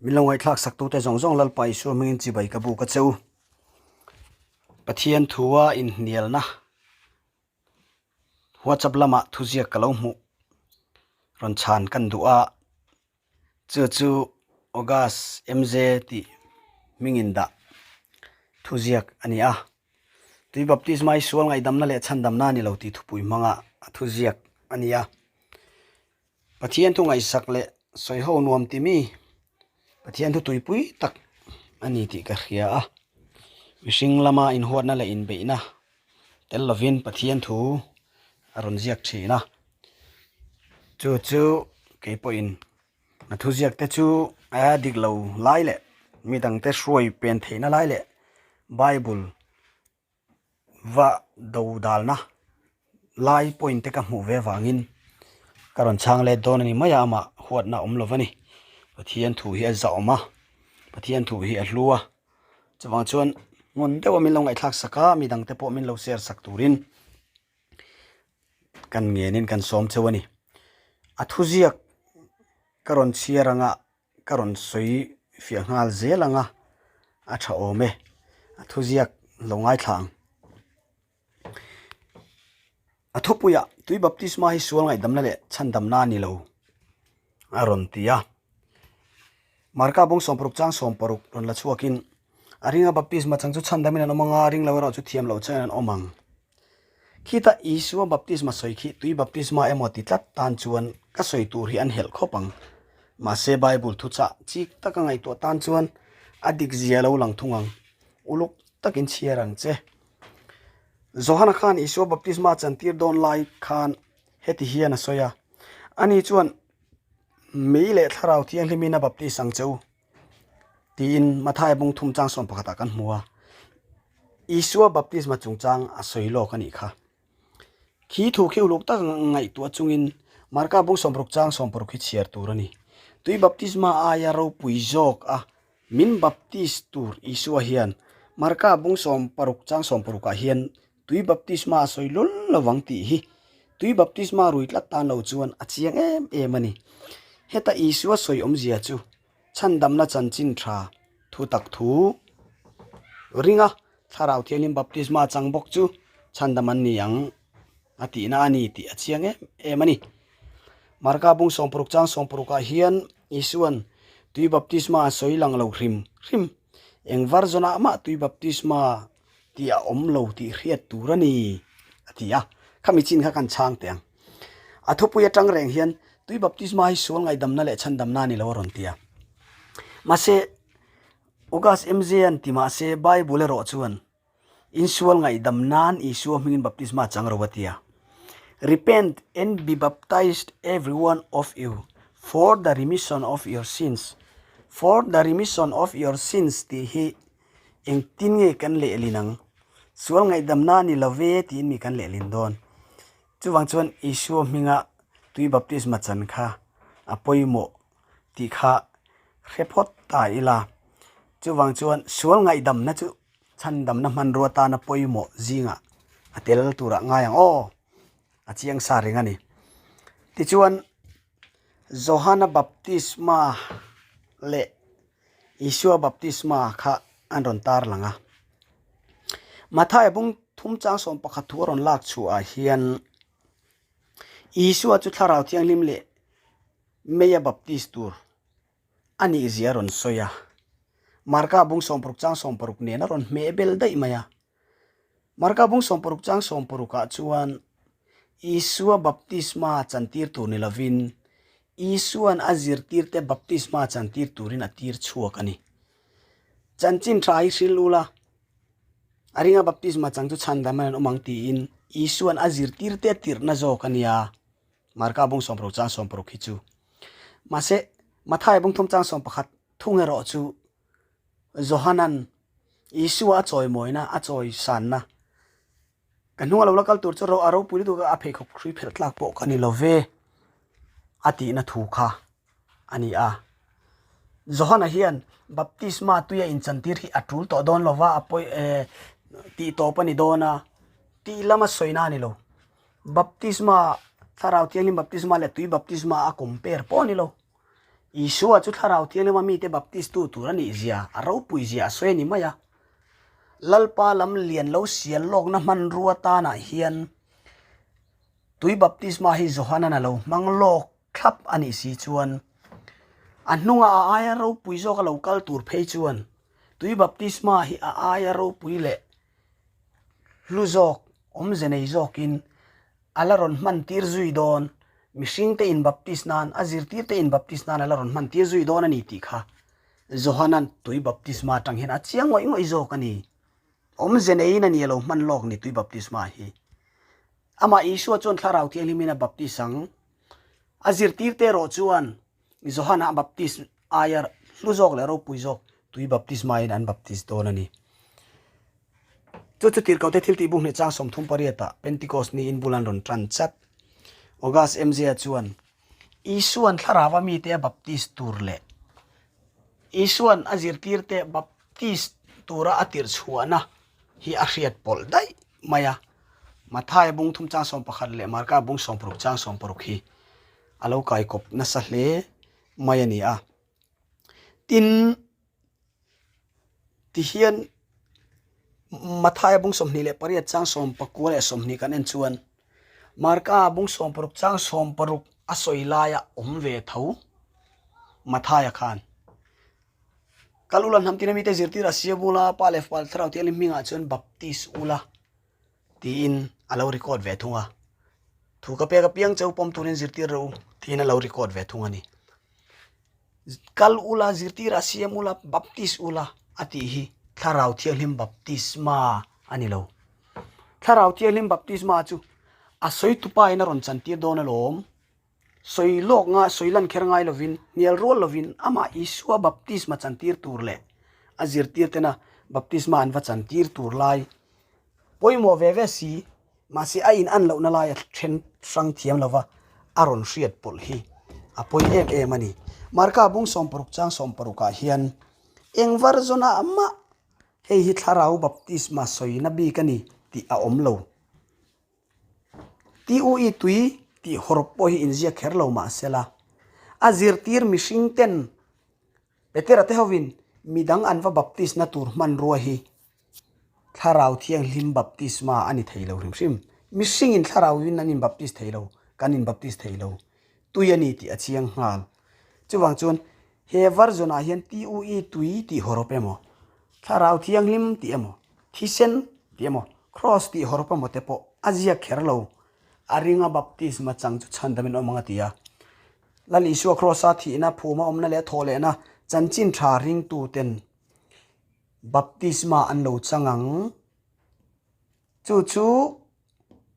Min lo ngaihthlak saktute zawng zawng Lalpa Isua hmingin chibai ka buk a che u. Pathian thua inhnialna WhatsApp lamah thuziak ka lo hmuh rawn chhan kan duh a, chu chu August MJ tih hmingin dah thuziak a ni a. Tui baptisma hi sual ngaihdamna leh chhandamna a ni lo tih thupui hmanga a thuziak a ni a. Pathian thu ngaihsak leh sawiho nuam ti mi Pathian thu tuipui tak a ni tih ka hria a. Mihring lama inhuatna leh inbeihna tel lovin Pathian thu a rawn ziak thin a. Chu chu kei pawhin a thuziak te chu a dik lo lai leh mi dangte hruai pen theihna lai leh Bible Va do dalna lai point te ka hmuh ve avangin ka rawn chhang let dawn a ni mai a, amah huatna a awm lo va ni. Pathian thu hi a zahawm a, Pathian thu hi a hlu a, chuvang chuan ngun deuha min lo ngaihthlak sak a, midang te pawh min lo share sak turin kan ngenin kan sawm cheu a ni. A thuziak ka rawn chhiar anga Ka rawn sawi fiah nghal zel ang a, a tha awm e. A thuziak lo ngaithla ang. A thupuiah tui baptisma hi sual ngaihdamna leh chhandamna a ni lo a rawn ti a. Marka bawng 60 chang 60 rawn la chhuakin a ringa baptisma chang chu chhandamin an awm ang a, ring lo erawh chu thiam loh chuan an awm ang. Khita Isua baptisma sawi khi tui baptisma emaw ti tlat tan chuan ka sawi tur hi an helh khawp ang. Mahse Bible thuchah chik taka ngaihtuah tan chuan a dik zia lo lang thung ang. Uluk takin chhiar ang che. Johana khan Isua baptisma chantir dawn lai khan heti hian a sawi a, Ani chuan mei leh Thlarau Thianghlimin a baptis ang che u. Tiin Mathaia bung thum chang sawm pakhatah kan hmu a, Isua baptisma chungchang a sawi lawk a nih kha. Khi thu khi uluk tak ngaihtuah chungin Marka bung 60 chang 60 hi chhiar tur a ni. Tui baptisma aia ropui zawk a min baptis tur Isua hian Marka bung 60 chang 60 ah hian tui baptisma a sawi lul lovang tih hi tui baptisma rui tlat tan lo chuan a chiang em em a ni. Heta Isua sawi awmzia chu chhandamna chanchin tha thu tak thu ringa Thlarau Thianghlim baptisma chang bawk chu chhandam an ni ang a tihna a ni tih a chiang em em a ni. Marka bung 60 chang 60 ah hian Isuan tui baptisma a sawi lang lo hrim hrim. Eng version ah mah tui baptisma tih a awm lo tih hriat tur a ni a ti a. Khami chin kha kan chhang teh ang. A thupui atang reng hian tui baptisma hi sual ngaihdamna leh chhandamna a ni lo a rawn ti a. Mahse, August MJ an ti mahse Bible erawh chuan insual ngaihdam nan Isua hmingin baptisma chang ro a ti a. Repent and be baptized every one of you for the remission of your sins. For the remission of your sins tih hi Engtin nge kan lehlin ang? Sual ngaihdamna a ni lo ve tiin mi kan lehlin dawn. Chuvang chuan Isua hminga tui baptisma chan kha a pawimawh tih kha hre phawt ta ila. Chuvang chuan sual ngaihdamna chu chhandamna hmanrua tana pawimawh zingah a tel turah ngai ang aw, a chiang sa reng a ni. Tichuan Johana baptisma leh Isua baptisma kha an rawn tar lang a. Mathaia bung thum chang 11 thu a rawn lak chhuah ah hian Isua chu Thlarau Thianghlim leh Meia baptis tur a nih zia a rawn sawi a. Marka bung 60 chang 60 nen a rawn hmeh bel daih mai a. Marka bung 60 chang 60 ah chuan Isua baptisma chantir tur ni lovin Isua'n a zirtirte baptisma chantir turin a tir chhuak a ni. Chanchin tha hi hril ula, a ringa baptisma chang chu chhandam an awm ang tiin Isua'n a zirtirte a tirhna zawk a nia. Marka bung 60 chang 60 hi chu. Mahse, Mathaia bung thum chang 11 thung erawh chu Johanan Isua a chawimawina, a chawisanna Ka hnung a lo la kal tur chu ro a ropui lutuk a, a pheikhawk hrui phelh tlak pawh ka ni lo ve a tihna thu kha a ni a. Johana hian baptisma tuia inchantir hi a tul tawh dawn lo va, a pawi eh tih tawp a ni dawn a, tih lama sawina a ni lo. Baptisma, Thlarau Thianghlim baptisma leh tui baptisma a compare pawh a ni lo. Isua chu Thlarau Thianglima mite baptistu tur a nih zia, a ropui zia a sawi a ni mai a. Lalpa lam lian lo sial lawkna hmanrua tanah hian tui baptisma hi Johana'n a lo hmang lawk thlap a nih si chuan a hnungah a aia ropui zawk a lo kal tur phei chuan tui baptisma hi a aia ropui leh hlu zawk, awmze nei zawkin a la rawn hman tir zui dawn, mihringte inbaptis nan, a zirtirte inbaptis nan a la rawn hman tir zui dawn a ni tih kha Johana'n tui baptisma atang hian a chiang ngawih ngawih zawk a ni. Awmze neiin a ni a lo hman lawk ni tui baptisma hi. Amah Isua chuan Thlarau Thianghlimin a baptis ang. A zirtirte erawh chuan Johana baptis aia hlu zawk leh ropui zawk tui baptisma in an baptis dawn a ni. Chu chu tirhkohte thil tih bung hnih chang 38 ah Pentecost ni in bul an rawn tan chat. August MJ-a chuan Isuan thlarau a mite a baptis tur leh Isuan a zirtirte baptis tura a tirh chhuahna hi a hriat pawlh daih mai a. Mathaia bung thum chang 11 leh Marka bung 16 chang 16 hi a lo kaikawp nasa hle mai a ni a. Tin, tihian Mathaia bung 28 chang 19 leh 20 kan en chuan Marka bung 16 chang 16 a sawi laia awm ve tho Mathaia khan kal ula hnam tina mite zirtir a siam ula Pa leh Fapa leh Thlarau Thianghlim hmingah chuan baptis ula tiin a lo record ve thung a. Thu ka pek apiang cheu pawm turin zirtir rawh u tiin a lo record ve thung a ni. Kal ula, zirtir a siam ula, baptis ula a tih hi Thlarau Thianghlim baptisma a ni lo. Thlarau Thianghlim baptisma chu a sawi tupa in a rawn chantir dawn alawm. Sawi lawk nga, sawi lan kher ngai lovin, hnial rual lovin amah Isua baptisma chantir tur leh a zirtir tena baptisma an va chantir tur lai pawimawh ve ve si, mahse a in an lohna laia then hrang thiam lova a rawn hriat pawlh hi a pawi em em a ni. Marka bung 60 chang 60 ah hian eng var zawnah mah hei hi thlarau baptisma sawina bik a ni tih a awm lo. TUE tui tih hawrawp pawh hi inziak kher lo mah sela, a zirtir mihring ten Petera te hovin midang an va baptisna tur hmanrua hi Thlarau Thianghlim baptisma a ni thei lo hrim hrim. Mihringin thlarauin an inbaptis thei lo, kan inbaptis thei lo. Tui a ni tih a chiang nghal. Chuvang chuan he version ah hian TUE tui tih hawrawp emaw, Thlarau Thianghlim tih emaw, thisen tih emaw, Cross tih hawrawp emaw te pawh a ziak kher lo. A ringa baptisma chang chu chhandamin awm ang a ti a. Lal Isua Cross-a thihna, phuma awmna leh thawhlehna chanchin tha ringtuten baptisma an lo chang ang. Chu chu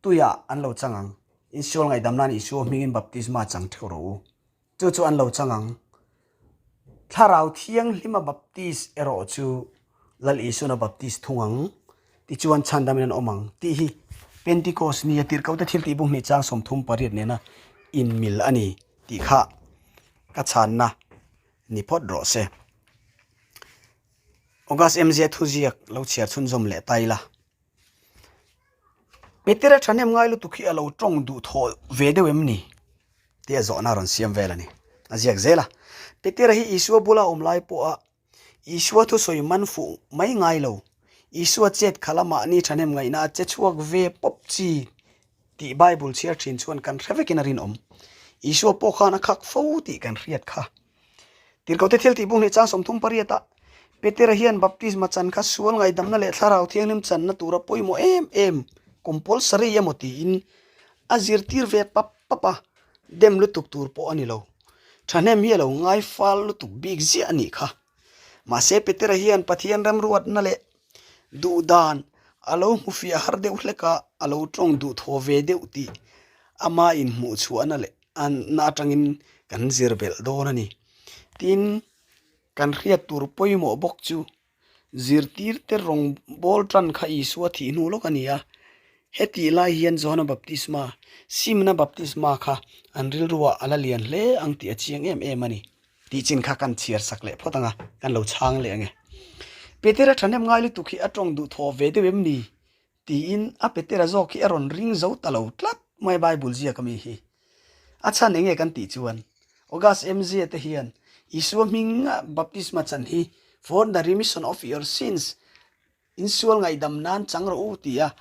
tuiah an lo chang ang. Insual ngaihdam nan Isua hmingin baptisma chang theuh rawh u. Chu chu an lo chang ang. Thlarau Thianghlima baptis erawh chu Lal Isuan a baptis thung ang. Tichuan chhandamin an awm ang tih hi Pentecost nia tirhkohte thil tih bung hnih chang 38 nena inmil a ni tih kha ka chhanna ni phawt rawh se. August MZ thuziak lo chhiar chhunzawm leh ta ila. Petera thahnem ngai lutuk hi a lo tawng duh thawh ve deuh em ni? Tia zawhna a rawn siam vel a ni. A ziak zel a. Petera hi Isua bula awm lai pawha Isua thusawi man fuh mai ngai lo. Isua chet khala mahni thahnem ngaihna a che chhuak ve pawp chi tih Bible chhiar thin chuan kan hre vekin a rinawm. Isua pawh khan a khak fo tih kan hriat kha. Tirhkohte thil tih bung hnih chang 38 ah Petera hian baptisma chan kha sual ngaihdamna leh thlarau thianghlim channa tura pawimawh em em compulsory emaw tiin a zirtir ve pap pap a, dem lutuk tur pawh a ni lo. Thahnem hi a lo ngai fal lutuk bik ziah a nih kha. Mahse Petera hian Pathian remruatna leh duhdan a lo hmu fiah har deuh hlek a, a lo tawng duh thaw ve deuh tih ama inhmuhchhuahna leh na atangin kan zir belh dawn a ni. Tin, kan hriat tur pawimawh bawk chu zirtirte rawng bawl tan kha Isua thih hnu lawk a ni a. Hetih lai hian Johana baptisma, simna baptisma kha an rilruah a la lian hle ang tih a chiang em em a ni. Tih chin kha kan chhiar sak leh phawt ang a, kan lo chhang leh ang e. Petera thahnem ngai lutuk hi a tawng duh thaw ve deuh em ni? Tiin a Petera zawk hi a rawn ring zo ta lo tlat mai Bible ziak ami hi. A chhan enge kan tih chuan August MZ te hian. Isua hminga baptisma chan hi for the remission of your sins, in sual ngaihdam nan chang rawh u tia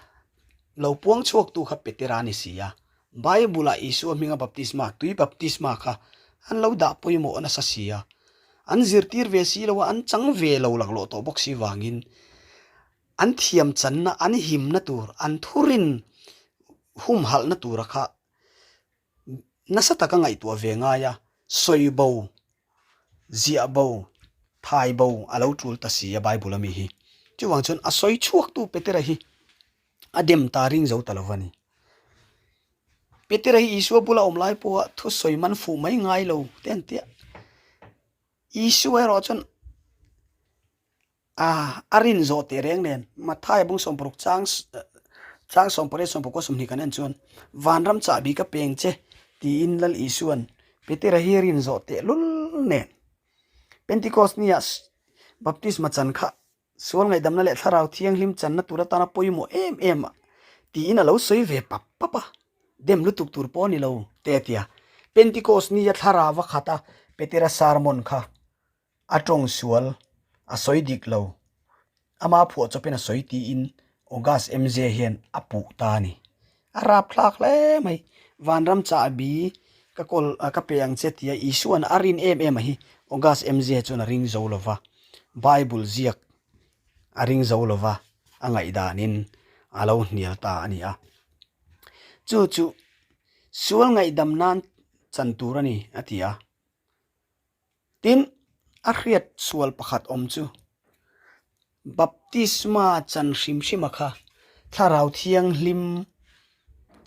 lo puang chhuaktu kha Petera a ni si a. Bible-ah Isua hminga baptisma, tui baptisma kha an lo dah pawimawh nasa si a. An zirtir ve si lo a, an chang ve lo laklawh tawh bawk si vangin an thiam channa, an himna tur, an thurin humhalhna tura kha nasa taka ngaihtuah ve ngai a, sawi bo, ziah bo, thai bo a lo tul ta si a Bible ami hi. Chuvang chuan a sawi chhuaktu Petera hi a dem ta ring zo ta lo va ni. Petera hi Isua bula awm lai pawha thu sawi man fuh mai ngai lo te an tia. Isua erawh chuan A, a rin zawh teh reng nen, Matthai bung 60 chang chang 18 20 20 kan en chuan, Vanram chahbi ka peng che, tiin Lal Isua'n Petera hi rin zawh teh lul nen. Pentecost nia baptisma chan kha sual ngaihdamna leh thlarau thianghlim channa tur atana pawimawh em em a, tiin a lo sawi ve pap pap a. Dem lutuk tur pawh a ni lo, te a ti a. Pentecost nia thlarau a khat a, Petera sermon kha A tawng sual, a sawi dik lo. Ama phuah chawpin a sawi tiin August MJ hian a puh ta a ni. A rapthlak hle mai. Vanram chahbi ka kawl ka pe ang che tia Isua'n a rin em em a hi August MJ chuan a ring zo lo va. Bible ziak a ring zo lo va, a ngaihdanin a lo hnial ta a ni a. Chu chu sual ngaihdam nan chan tur a ni a ti a. Tin, a hriat sual pakhat awm chu, Baptisma chan hrim hrima kha Thlarau Thianghlim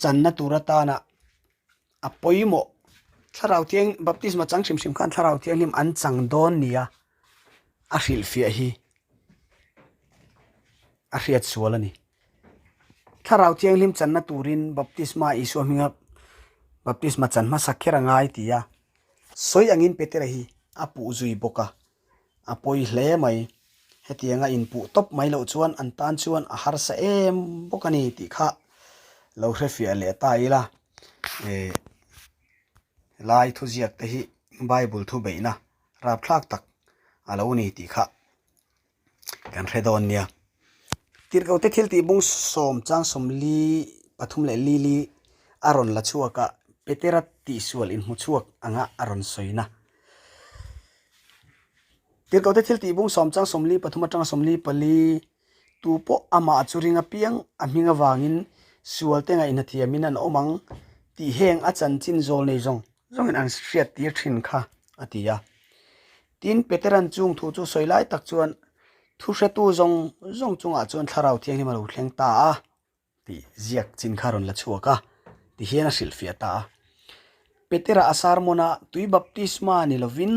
channa tur atana a pawimawh. Thlarau Thiang, Baptisma chang hrim hrim khan Thlarau Thianghlim an chang dawn nia a hrilhfiah hi a hriat sual a ni. Thlarau Thianghlim channa turin Baptisma Isua hminga Baptisma chan hmasa kher a ngai ti a. Sawi angin Petera hi a puh zui bawk a, a pawi hle mai. Hetianga inpuh tawp mai loh chuan an tan chuan a harsa em bawk a ni tih kha lo hrefiah leh ta ila. Eh, lai thuziak te hi Bible thu beihna rapthlak tak a lo ni tih kha Kan hre dawn nia. Tirhkohte thil tih bung sawm chang 43 leh li li a rawn la chhuak a, Petera tihsual inhmu chhuak anga a rawn sawina. Tirhkohte thil tih bung sawm chang 43 atanga 44 tu pawh amah chu ring apiang a hming avangin sualte ngaihna thiamin an awm ang tih heng a chanchin zawl nei zawng zawngin an hriat tir thin kha a ti a. Tin, Petera'n chung thu chu sawi lai tak chuan thuhretu zawng zawng chungah chuan Thlarau Thianghlim a lo thleng ta a tih ziak chin kha a rawn la chhuak a, ti hian a hrilhfiah ta a. Petera a sermon a, tui baptisma ni lovin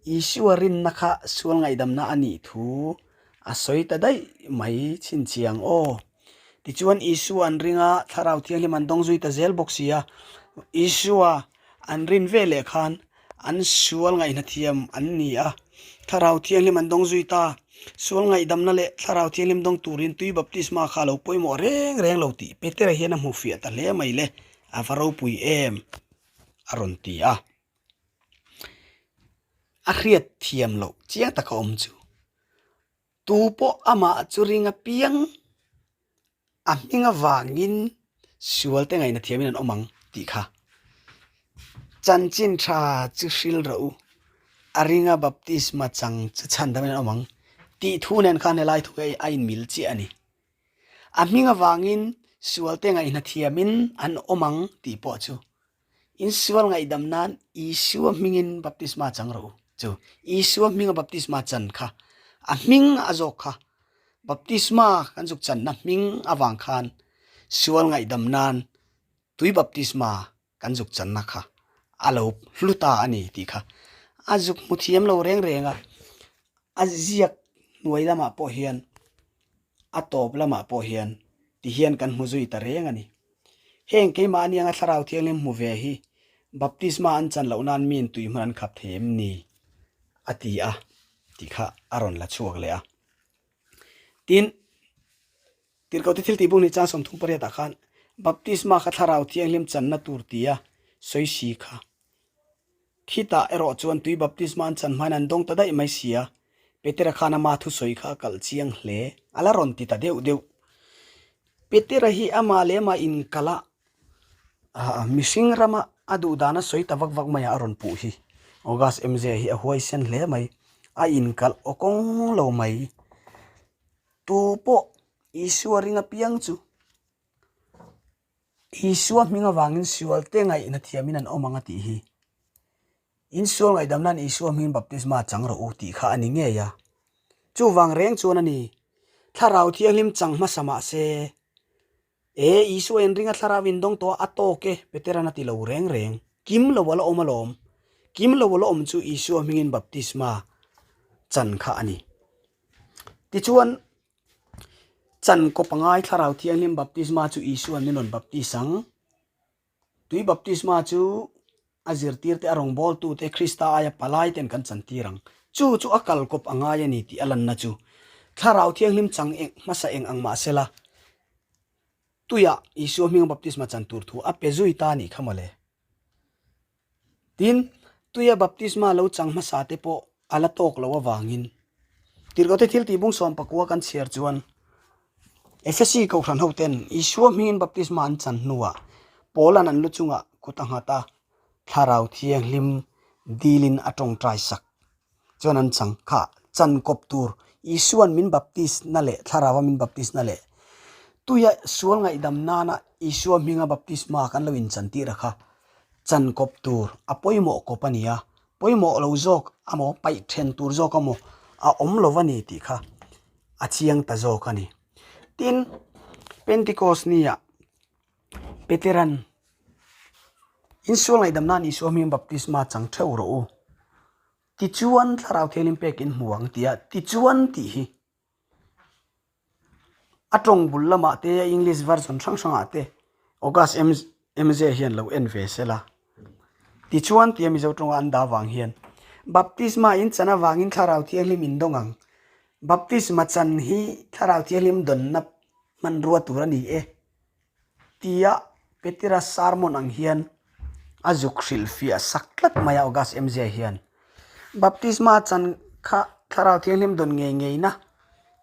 Isua rinna kha sual ngaihdamna a nih thu a sawi ta daih mai chhinchhiang aw. Tichuan Isua an ring a, Thlarau Thianghlim an dawng zui ta zel bawk si a. Isua an rin ve leh khan an sual ngaihna thiam an ni a, Thlarau Thianghlim an dawng zui ta. Sual ngaihdamna leh Thlarau Thianghlim dawng turin tui baptisma kha a lo pawimawh reng reng lo tih Petera hian a hmu fiah ta hle mai le, a va ropui em! a rawn ti a. A hriat thiam loh chiang taka awm chu. Tu pawh amah chu ring apiang a hming avangin sual te ngaihna thiamin an awm ang tih kha. Chanchin tha chu hril rawh u, a ringa baptisma chang chu chhandamin an awm ang tih thu nen khan helai thu hi a inmil chiah a ni. A hming avangin sual te ngaihna thiamin an awm ang tih pawh chu Insual ngaihdam nan Isua hmingin baptisma chang rawh u. Chu Isua hminga baptisma chan kha a hming a zawk kha baptisma kan zuk channa hming avang khan sual ngaihdam nan tui baptisma kan zuk channa kha a lo hlu ta a ni tih kha a zuk hmu thiam lo reng reng a, a ziak hnuai lamah pawh hian a tawp lamah pawh hian ti hian kan hmu zui ta reng a ni. Heng keimahni anga Thlarau Thianghlim hmu ve hi baptisma an chan loh nan miin tui hmun an khap thei em ni? a ti a tih kha a rawn la chhuak leh a. Tin, Tirhkohte thil tih bung ni chang 38 ah khan baptisma kha Thlarau Thianghlim channa tur tia sawi si kha. Khitah erawh chuan tui baptisma an chan hmain an dawng ta daih mai si a, Petera khan ama thusawi kha a kalh chiang hle. A la rawn ti ta deuh deuh. Petera hi amah leh amah inkalh a, mihring rama a duh dan a sawi ta vak vak mai a, a rawn puh hi. August MJ hi a huaisen hle mai. A inkalh aw kawng lo mai. Tu pawh Isua ring apiang chu Isua hming avangin sualte ngaihna thiamin an awm ang a tih hi. In sual ngaihdam nan Isua hmingin baptisma chang rawh u tih kha a ni ngei a. Chuvang reng chuan a ni, Thlarau Thianghlim chang hmasa mah se, E, Isua in ringa thlarau in dawng tawh a, a tawk e, Peteran a ti lo reng reng. Kim lo a la awm alawm. Kim lo a la awm chu Isua hmingin baptisma chan kha a ni. Tichuan, chan kawp angai Thlarau Thianghlim baptisma chu Isua'n min rawn baptis ang. Tui baptisma chu a zirtirte, a rawngbawltute, Krista aia palaiten kan chantir ang. Chu chu a kalkawp a ngai a ni tih a lanna chu Thlarau Thianghlim chang eng hmasa eng ang mah sela, tuiah Isua hminga baptisma chan tur thu a pe zui ta a nih kha mawle. Tin, tuia baptisma lo chang hmasa te pawh a la tawk lo avangin Tirhkohte thil tih bung 14 kan chhiar chuan Efesi Kohhran hoten Isua hmingin baptisma an chan hnuah Paula'n an lu chungah kut a nghat a, Thlarau Thianghlim dilin a tawngtai sak. Chuan an chang kha chan kawp tur Isua'n min baptis na leh Thlarauva min baptis na leh tuia sual ngaihdam nana Isua hminga baptisma kan lo inchantir a kha chan kawp tur a pawimawh kawp a ni a, pawimawh lo zawk amaw paih then tur zawk amaw a awm lo a ni tih kha a chiang ta zawk a ni. Tin, Pentecost nia Petera'n Insual ngaihdam nan Isua hming baptisma chang theuh rawh u, tichuan Thlarau Thianghlim pek in hmu ang tia tichuan tih hi a tawng bul lamah te a English version hrang hrangah te August MJ hian lo en ve sela. Tichuan tia Mizo tawnga an dah vang hian Baptisma in chan avangin Thlarau Thianghlim in dawng ang. Baptisma chan hi Thlarau Thianghlim dawnna hmanrua tur a ni e. Tia Petera sermon ang hian a zuk hrilhfiah sak tlat mai a August MJ hian. Baptisma chan kha Thlarau Thianghlim dawn ngei ngei na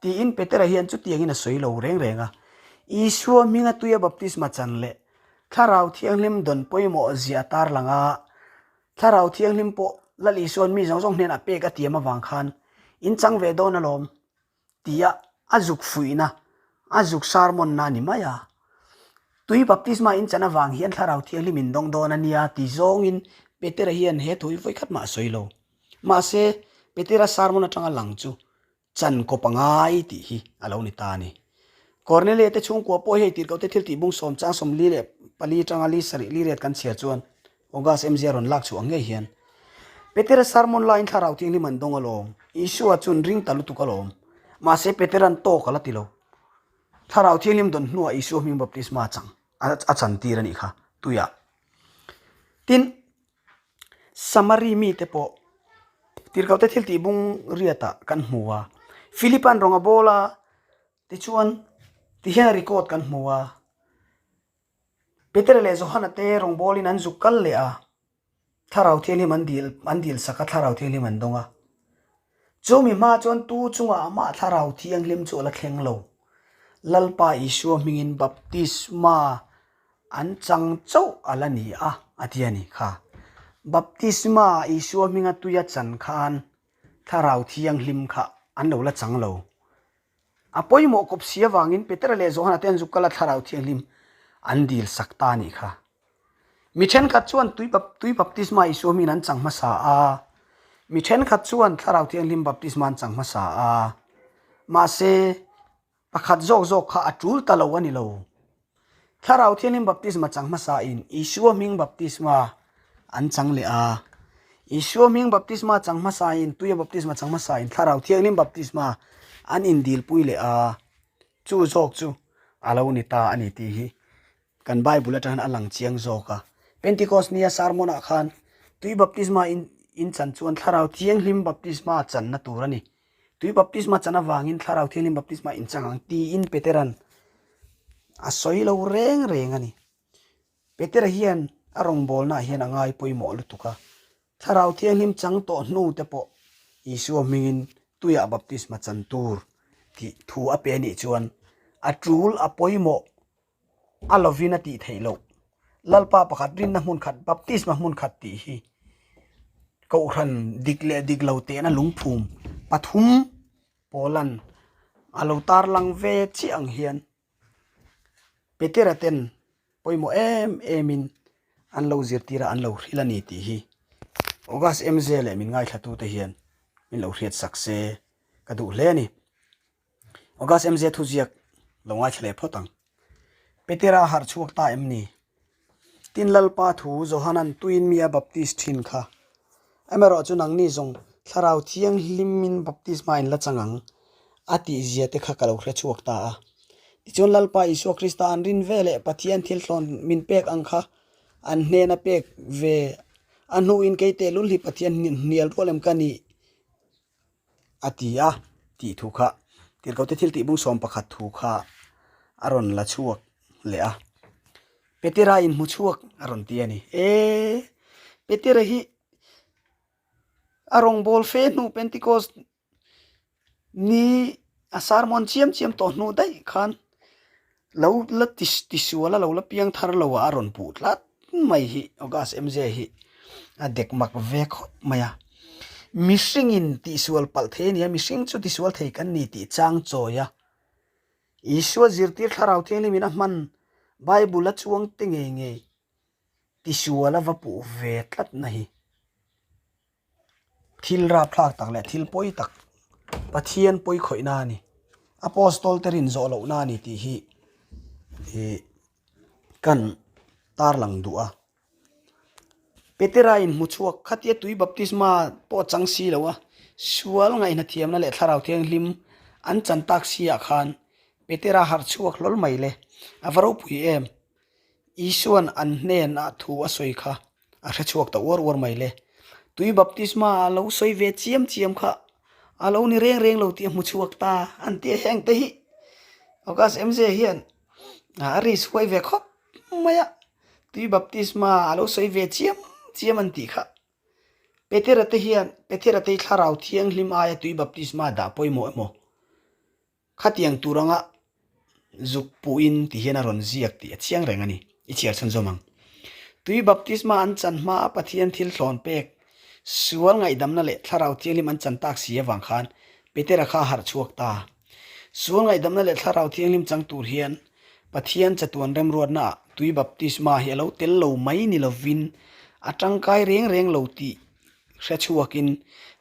tiin Petera hian chutiangin a sawi lo reng reng a. Isua hminga tuia baptisma chan leh Thlarau Thianghlim dawn pawimawh zia a tarlang a, Thlarau Thianghlim pawh Lal Isua'n mi zawng zawng hnenah pek a tiam avang khan in chang ve dawn alawm tia a zuk fuihna, a zuk sermon-na a ni mai a. Tui baptisma in chan avang hian Thlarau Thianghlim in dawng dawn a nia ti zawngin Petera hian he thu hi vawikhat mah a sawi lo. Mahse, Petera sermon atanga lang chu chan kawp a ngai tih hi a lo ni ta a ni. Kornelia te chhungkua pawh hei tirhkohte thil tih bung sawm chang 44 atanga li sarih li riat kan chhiar chuan August MZ rawn lak chhuah ang ngei hian Petera sermon laiin Thlarau Thianghlim an dawng alawm, Isua chuan ring ta lutuk alawm. Mahse Petera'n tawk a la ti lo. Thlarau Thianghlim dawn hnuah Isua hming baptisma a chang a chantir a nih kha tuiah. Tin, Samari mite pawh tirhkohte thil tih bung riatah kan hmu a, Philipa'n rawng a bawl a, tichuan tihian record kan hmu a, Petera leh Johana te rawng bawlin an zuk kal leh a, Thlarau Thianghlim an dil an dil sak a, Thlarau Thianghlim an dawng a. Chumi hma chuan tu chungah amah Thlarau Thianghlim chu a la thleng lo. Lalpa Isua hmingin baptisma An chang chauh a la ni a, a ti a ni kha. Baptisma Isua hminga tuia chan khan Thlarau Thianghlim kha an lo la chang lo. A pawimawh kawp si avangin Petera leh Johana te an zuk kal a Thlarau Thianghlim an dil sak ta a nih kha. Mi thenkhat chuan tui tui baptisma Isua hmingin an chang hmasa a, mi thenkhat chuan Thlarau Thianghlim baptisma an chang hmasa a. Mahse, Pakhat zawk zawk kha a tul ta lo a ni lo. Thlarau Thianghlim baptisma chang hmasain Isua hming baptisma an chang leh a. Isua hming baptisma chang hmasain tuia baptisma chang hmasain Thlarau Thianghlim baptisma an indilpui leh a. Chu zawk chu a lo ni ta a ni tih hi Kan Bible atang hian a lang chiang zawk a. Pentecost nia sermon ah khan tui baptisma in in chan chuan Thlarau Thianghlim baptisma channa tur a ni. Tui baptisma chan avangin Thlarau Thianghlim baptisma in chang ang tiin Petera'n a sawi lo reng reng a ni. Petera hian a rawngbawlnaah hian a ngai pawimawh lutuk a. Thlarau Thianghlim chang tawh hnu te pawh Isua hmingin tuiah baptisma chan tur tih thu a pe nih chuan a tul a pawimawh a lovin a tih theih loh. Lalpa pakhat rinna hmun khat baptisma hmun khat tih hi Kohhran dik leh dik lo tehna lungphum pathum Paula'n a lo tarlang ve chiah ang hian Petera ten pawimawh em emin an lo zirtir a, an lo hrilh a ni tih hi August MJ leh min ngaithlatute hian min lo hriat sak se ka duh hle a ni. August MJ thuziak lo ngaithla leh phawt ang. Petera harh chhuak ta em ni? Tin Lalpa thu Johanan tuin mi a baptist thin kha. Amaherawh chu nangni zawng Thlarau Thianghlimin baptisma in la chang ang a tih zia te kha ka lo hre chhuak ta a. Tichuan Lalpa Isua Krista an rin ve leh Pathian thil thlawn min pek ang kha an hnena pek ve a hnuin kei tehlul hi Pathian hnial rual em ka nih a ti a tih thu kha Tirhkohte thil tih bung 11 thu kha a rawn la chhuak leh a. Petera inhmu chhuak a rawn ti a ni. E Petera hi a rawngbâwl fe hnu Pentecost ni a sermon chiam chiam tawh hnu daih khan lo la ti tisual a lo la piang thar lo a a rawn puh tlat mai hi August MJ hi a dek mak ve khawp mai a. Mihringin tihsual palh thei a ni a, mihring chu tisual thei kan ni tih chang chawi a. Isua zirtir thlarau thianghlimin a hman Bible a chuang te ngei ngei tisual a va puh ve tlat na hi. Thil rapthlak tak leh thil pawi tak Pathian pawi khawihna a ni. Apostol te rin zawh lohna a ni tih hi ih kan tarlang duh a. Petera inhmu chhuak khatia tui baptisma pawh chang si lo a, sual ngaihna thiamna leh thlarau thianghlim an chan tak si ah khan Petera harh chhuak hlawl mai le. A va ropui em! Isuan an hnenah thu a sawi kha A hre chhuak ta uar uar mai le. Tui baptisma a lo sawi ve chiam chiam kha a lo ni reng reng lo tih a hmu chhuak ta an ti a heng te hi August MJ hian a risk huai ve khawp mai a. Tui baptisma a lo sawi ve chiam chiam an tih kha. Petera te hian Petera te hi thlarau thianghlim aia tui baptisma dah pawimawh emaw Khatiang tur anga zuk puhin ti hian a rawn ziak tih a chiang reng a ni. I chhiar chhunzawm ang. Tui baptisma an chan hmaa Pathian thil thlawn pek, sual ngaihdamna leh thlarau thianghlim an chan tak si avang khan Petera kha a harh chhuak ta. Sual ngaihdamna leh thlarau thianghlim chang tur hian Pathian chatuan remruatnaah tui baptisma hi a lo tel lo mai ni lovin a tangkai reng reng lo tih hre chhuakin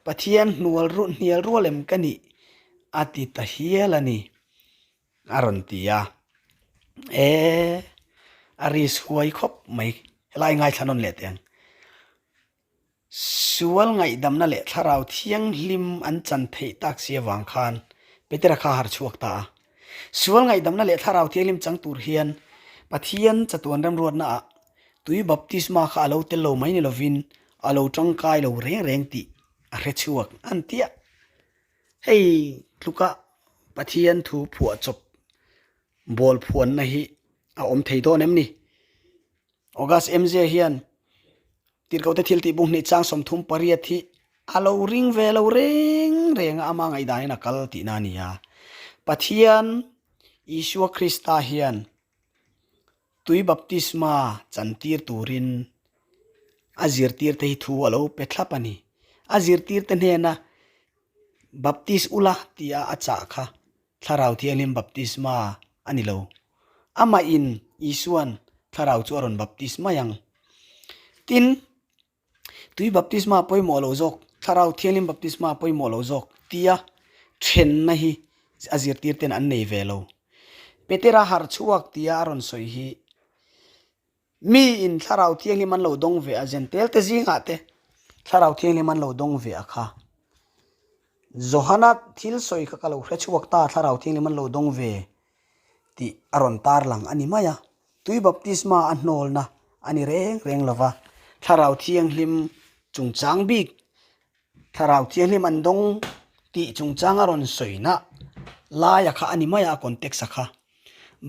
Pathian hnual hnial rual em ka nih A ti ta hial a ni, a rawn ti a. E, a risk huai khawp mai, helai ngaithla nawn leh teh ang. Sual ngaihdamna leh thlarau thianghlim an chan theih tak si avang khan Petera kha a harh chhuak ta a. Sual ngaihdamna leh thlarau thianghlim chang tur hian Pathian chatuan remruatnaah tui baptisma kha a lo tel lo mai ni lovin a lo tangkai lo reng reng tih a hre chhuak an tia. Hei tluka Pathian thu phuah chawp bawl phuanna hi a awm thei dawn em ni? August MJ hian Tirhkohte thil tih bung hnih chang 38 hi a lo ring ve lo reng reng a, ama ngaihdanin a kal tihna a ni a. Pathian Isua Krista hian tui baptisma chantir turin a zirtirte hi thu a lo pe thlap a ni. A zirtirte hnena Baptist ula tia a chah kha Thlarau Thianghlim baptisma a ni lo. Amahin Isuan Thlarau chu a rawn baptist mai ang. Tin, Tui baptisma pawimawh lo zawk, Thlarau Thianghlim baptisma pawimawh lo zawk tia thenna hi a zirtir ten an nei ve lo. Petera harh chhuak tia a rawn sawi hi miin Thlarau Thianghlim an lo dawng ve a, Zentel te zingah te Thlarau Thianghlim an lo dawng ve a kha. Johana thil sawi kha ka lo hre chhuak ta, Thlarau Thianghlim an lo dawng ve tih a rawn tarlang a ni mai a. Tui baptisma a hnawlna a ni reng reng lo va, Thlarau Thianghlim chungchang bik, Thlarau Thianghlim an dawng tih chungchang a rawn sawina laia kha a ni mai a, a context-a kha.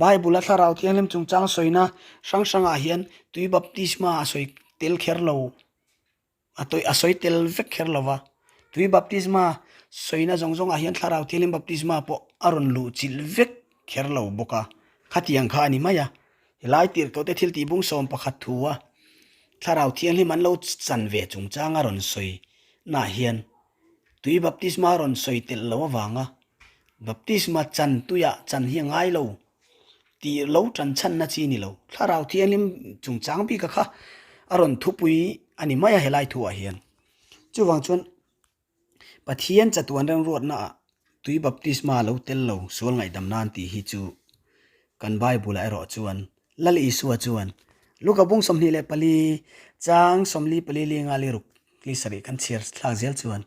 Bible-a Thlarau Thianghlim chungchang sawina hrang hrangah hian tui baptisma a sawi tel kher lo. A tawih a sawi tel vek kher lo va, tui baptisma sawina zawng zawngah hian thlarau thianghlim baptisma pawh a rawn luh chilh vek kher lo bawk a, khatiang kha a ni mai a. Helai tirhkohte thil tihbung 11 thu a thlarau thianghlim an lo chan ve chungchanga rawn sawi naah hian tui baptisma rawn sawi telh lo avanga baptisma chan tuiah chan hi a ngai lo Tih lo tan chhanna chi ni lo. Thlarau Thianghlim chungchang bika kha a rawn thupui a ni mai a helai thuah hian. Chuvang chuan Pathian chatuan remruatna ah tui baptisma lo tel lo sual ngaihdam nan tih hi chu kan Bible ah erawh chuan Lal Isua chuan Luka bung 24 chang 44 li nga li ruk li sarih kan chhiar thlak zel chuan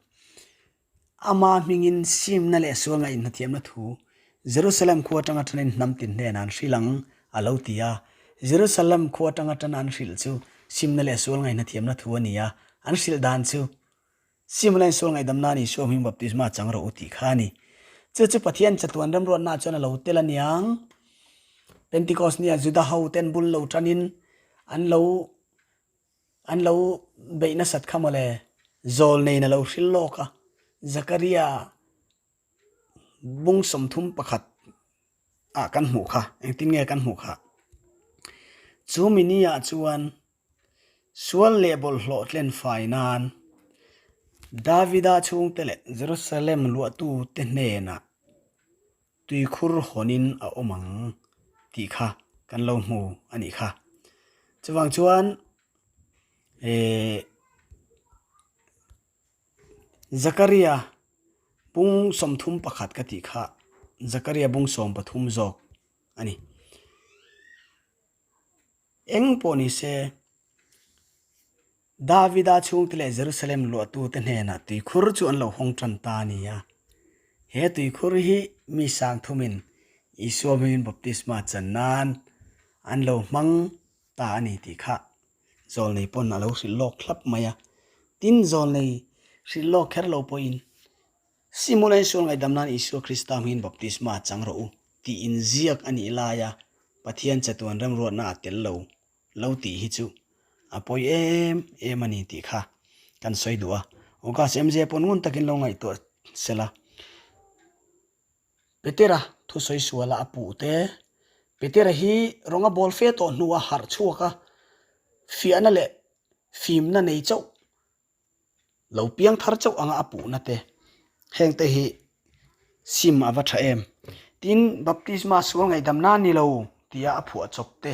Ama hmingin simna leh sual ngaihhnathiamna thu Jerusalem khua atanga tanin hnam tin hnenah an hrilh ang, a lo ti a. Jerusalem khua atanga tan an hrilh chu simna leh sual ngaihhnathiamna thu a ni a. An hrilh dan chu, Simna in sual ngaihdam nan Isua hming baptisma chang rawh u tih kha a ni. Chu chu Pathian chatuan remruatnaah chuan a lo tel a niang. Pentecost nia Juda hoten bul lo tanin an lo An lo beih nasat kha mawle, Zawlneiin a lo hrilh lawk a, Zakaria bung 31 ah kan hmuh kha, engtin nge kan hmuh kha? Chu mini ah chuan sual leh bawlhhlawh tlen fai nan Davida chhungte leh Jerusalem luahtute hnenah Tuikhur hawnin a awm ang tih kha kan lo hmu a nih kha. Chuvang chuan eh Zakaria bung 31 ka tih kha Zakaria bung 13 zawk a ni. Eng pawh ni se. Davida chhungte leh Jerusalem luahtute hnenah tuikhur chu an lo hawng tan ta a ni a. He tuikhur hi mi sang thumin Isua hmingin baptisma chan nan an lo hmang ta a ni tih kha zawlnei pawn a lo hrilh lawk thlap mai a. Tin, zawlnei hrilh lawk kher lo pawhin Simona in sual ngaihdam nan Isua Krista hmingin baptisma chang rawh u tih inziak a nih laia Pathian chatuan remruatna a tel lo lo tih hi chu a pawi em em a ni tih kha kan sawi duh a. August MJ pawn ngun takin lo ngaihtuah sela. Petera thusawi suala a puh te, Petera hi rawnga bawl fe tawh hnua harh chhuak a, fiahna leh fimna nei chauh Lo piang thar chauh anga a puhna te, heng te hi sim a va tha em. Tin, baptisma sual ngaihdam nan ni lo tia a phuah chawp te,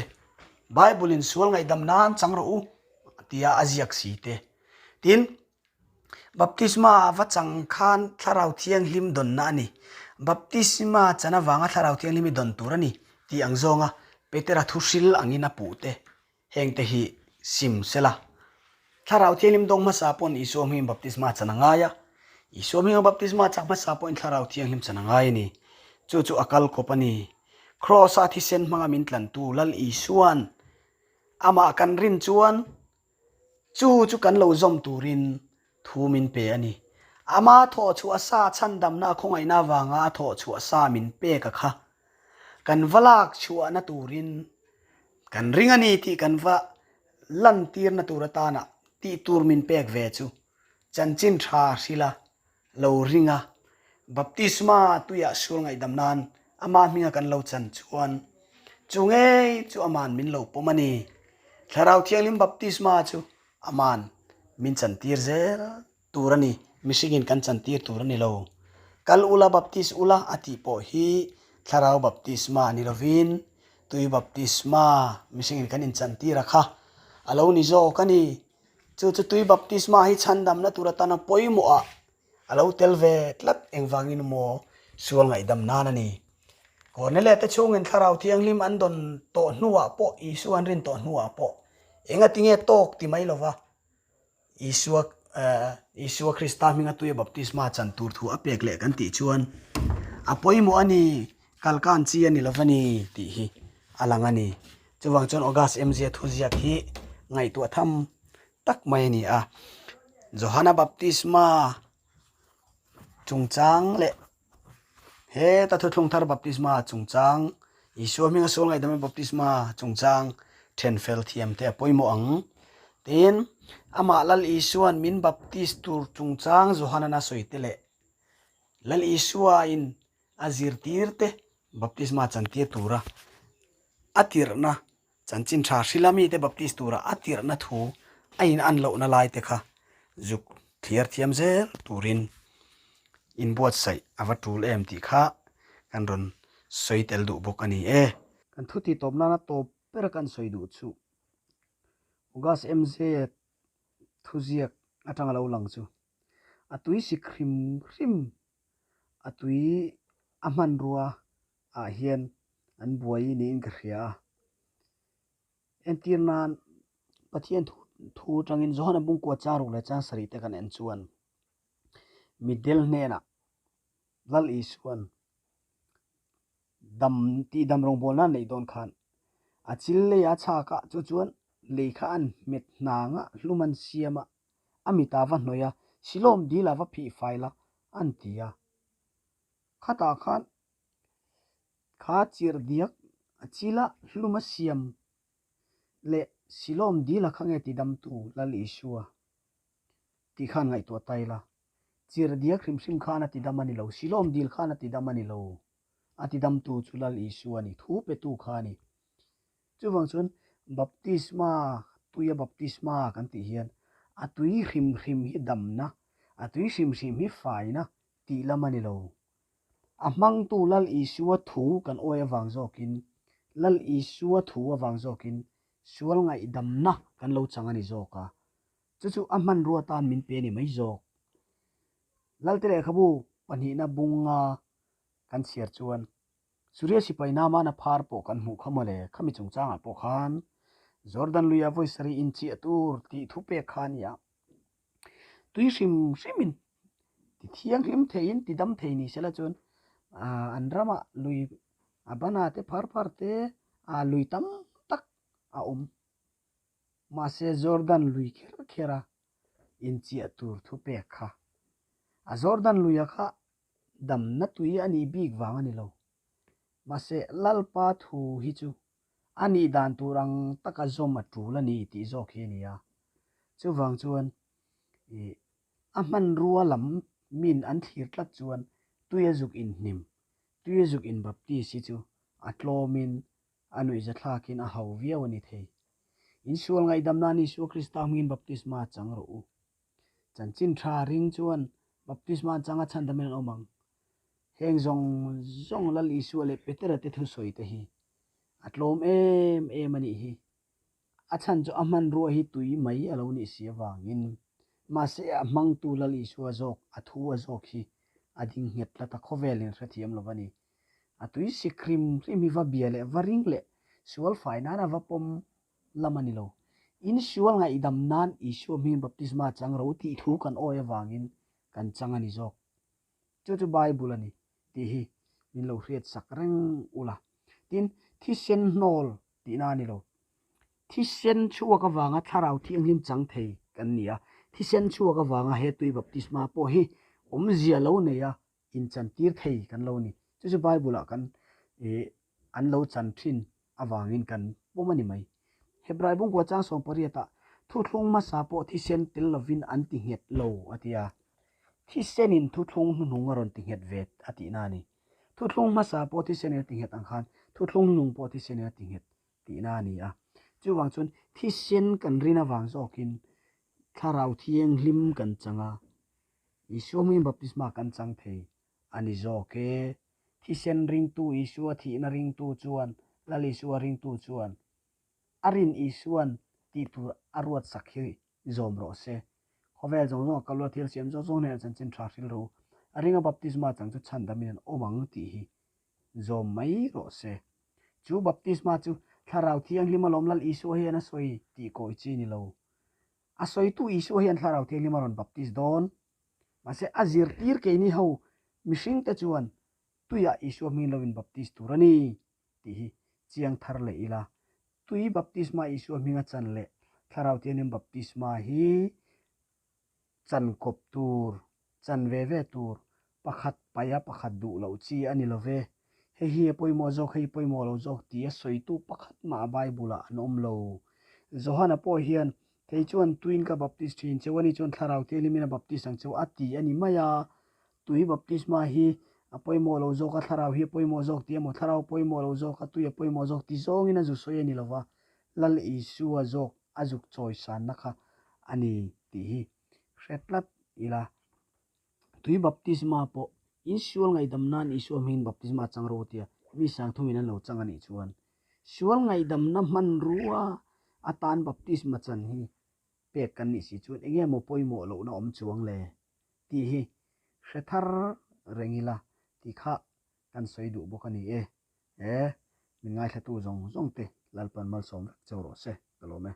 Bible in sual ngaihdam nan chang rawh u tia a ziak si te. Tin, baptisma a va chang khan Thlarau Thianghlim dawnna a ni. Baptisma chan avanga Thlarau Thianghlim i dawn tur a ni tih ang zawnga Petera thuhril angin a puh te. Hengte hi sim sela. Thlarau Thianghlim dawng hmasa pawn Isua hmingin baptisma chan a ngai a. Isua hminga baptisma chak hmasa pawhin Thlarau Thianghlim chan a ngai a ni. Chu chu a kal kawp a ni. Kraws-a thisen hmanga min tlantu Lal Isua'n amah kan rin chuan chu chu kan lo zawm turin thu min pe a ni. Ama thawhchhuah sa chhandamna a khawngaihna avanga a thawhchhuah sa min pek a kha kan va lak chhuahna turin Kan ring a ni tih kan va lantirna tur atana tih tur min pek ve chu chanchin tha hrila lo ring a, baptisma tuiah sual ngaihdam nan ama hminga kan lo chan chuan chu ngei chu aman min lo pawm a ni. Thlarau Thianghlim baptisma chu aman min chantir zel tur a ni, mihringin kan chantir tur a ni lo. Kal ula baptis ula a tih pawh hi thlarau baptisma ni lovin tui baptisma mihringin kan inchantir a kha a lo ni zawk a ni. Chu chu tui baptisma hi chhandamna tur atana pawimawh ah a lo tel ve tlat engvangin maw sual ngaihdam nan a ni. Korneleh te chhungin thlarau thianghlim an dawn tawh hnuah pawh Isua an rin tawh hnuah pawh engatinge tawk ti mai lova Isua Isua Krista hminga tuia baptisma chan tur thu a pek leh kan tih chuan a pawimawh a ni, kalkan chi a ni lo va ni tih hi a lang a ni. Chuvang chuan August MZ thuziak hi ngaihtuah tham tak mai a ni a. Johana baptisma chungchang leh Heta thuthlung thar baptisma chungchang, Isua hminga sual ngaihdamna baptisma chungchang then fel thiam te a pawimawh ang. Tin, amah Lal Isua'n min baptis tur chungchang Johana'n a sawi te leh Lal Isuain a zirtir te baptisma chantir tura a tirhna chanchin tha hrila mite baptis tura a tirhna thu a in an lohna lai te kha zuk thliar thiam zel turin inbuatsaih a va tul em tih kha kan rawn sawi tel duh bawk a ni e. Kan thu tih tawp nana tawp ber kan sawi duh chu August MZ thuziak atanga lo lang chu a tui sik hrim hrim a tui a hmanrua ah hian an buai niin ka hria a. Entir nan Pathian thu thu atangin Johana Bungkua chang ruk leh chang sarih te kan en chuan mitdel hnenah Lal Isuan dam tih dam rawngbawlna an neih dawn khan a chil lei a chhak a chu chuan lei kha an hmet hnang a hlum an siam a a mit a va hnawih a silawm dil a va phih fail a an ti a khatah khan kha chirh diak a chil a hlum a siam leh silawm dil a kha nge ti damtu Lal Isua tih khan ngaihtuah ta ila. Chirh diak hrim hrim khan a ti dam a ni lo, Silawm dil khan a ti dam a ni lo. A ti damtu chu Lal Isua a ni, thu petu kha a ni. Chuvang chuan baptisma, tuia baptisma kan tih hian a tui hrim hrim hi damna, a tui hrim hrim hi faina tih lam a ni lo. A hmangtu Lal Isua thu kan awi avang zawkin, Lal Isua thu avang zawkin sual ngaihdamna kan lo chang a ni zawk a. Chu chu a hmanrua tan min pe ni mai zawk. Lalte lehkhabu pahnihna bunga kan chhiar chuan Suria sipai Naamana phar pawh kan hmuh kha mawle, khami chungchangah pawh khan Jordan luia vawi sarih inchiah tur tih thu pek kha a ni a. Tui hrim hrimin ti thianghlim theiin ti dam thei ni sela chuan an ramah lui a bana te phar phar te lui tam tak a awm. Mahse Jordan lui kher kher a inchiah tur thu pek kha. A Jordan luia kha damna tui a nih bik vang a ni lo. Mahse Lalpa thu hi chu a nih dan tur ang taka zawm a tul a ni tih zawk hi a ni a. Chuvang chuan ih a hmanrua lam min an thlir tlat chuan tuia zuk inhnim, tuia zuk inbaptis hi chu a tlawmin A nuihzathlakin a hau viau a ni thei. Insual ngaihdam nan Isua Krista hmingin baptisma chang rawh u. Chanchin tha ring chuan baptisma an chang a chhandamin an awm ang. Heng zawng zawng Lal Isua leh Petera te thusawi te hi a tlawm em em a nih hi. A chhan chu a hmanrua hi tui mai a lo nih si avangin, mahse a hmangtu Lal Isua zawk, a thu a zawk hi a ding nghet tlat a, khawvelin hrethiam lo va ni. A tui sik hrim hrim hi va bia leh va ring leh sual fai nan a va pawm lam a ni lo. In sual ngaihdam nan Isua hmingin baptisma chang ro tih thu kan awi avangin kan chang a ni zawk. Chu chu Bible a ni tih hi min lo hriat sak reng ula. Tin, thisen hnawl tihna a ni lo. Thisen chhuak avanga thlarau thianghlim chang thei kan ni a, thisen chhuak avanga he tui baptisma pawh hi awmzia lo nei a inchantir thei kan lo ni. Chu chu Bible-ah kan ih an lo chan thin avangin kan pawm a ni mai. Hebrai bungkua chang 18 ah thuthlung hmasa pawh thisen tel lovin an ti nghet lo a ti a. Thisenin thuthlung hnuhnung a rawn ti nghet ve a tihna a ni. Thuthlung hmasa pawh thisenin a ti nghet ang khan thuthlung hnuhnung pawh thisenin a ti nghet tihna a ni a. Chuvang chuan thisen kan rin avang zawkin thlarau thianghlim kan chang a, Isua hmingin baptisma kan chang thei a ni zawk e. Thisen ringtu Isua thihna ringtu chuan, Lal Isua ringtu chuan a rin Isuan tih tur a ruat sak hi zawm rawh se. Khawvel zawng zawng a kalua thil siam zawng zawng hnenah chanchin tha hril rawh u. A ringa baptisma chang chu chhandamin an awm ang tih hi zawm mai rawh se. Chu baptisma chu Thlarau Thianghlim alawm Lal Isua hian a sawi tih kawi chi ni lo. A sawitu Isua hian Thlarau Thianghlim a rawn baptis dawn. Mahse a zirtir keini ho mihringte chuan tuiah Isua hming lo in baptis tur a ni tih hi chiang thar leh ila. Tui baptisma Isua hminga chan leh Thlarau Thianghlim baptisma hi chan kawp tur, chan ve ve tur, pakhat paih a pakhat duh loh chi a ni lo ve. Hei hi a pawimawh zawk, hei pawimawh lo zawk tih a sawitu pakhat mah Bible-ah an awm lo. Johana pawh hian. Kei chuan tuin ka baptis thin cheu, ani chuan thlarau thianghlimin a baptis ang cheu a ti a ni mai a. Tui baptisma hi a pawimawh lo zawk a, thlarau hi a pawimawh zawk tih emaw, thlarau pawimawh lo zawk a, tui a pawimawh zawk ti zawngin a zu sawi a ni lo va, Lal Isua zawk a zuk chawi sanna kha a ni tih hi hre tlat ila. Tui baptisma pawh insual ngaihdam nan Isua hmingin baptisma a chang ro tia mi sangthumin an lo chang a nih chuan sual ngaihdamna hmanrua atan baptisma chan hi pek kan nih si chuan enge maw pawimawh lohna awm chuang le tih hi hre thar reng ila tih kha kan sawi duh bawk a ni e. E, min ngaithlatu zawng zawng te Lalpan malsawm vek cheu rawh se ka lawm e.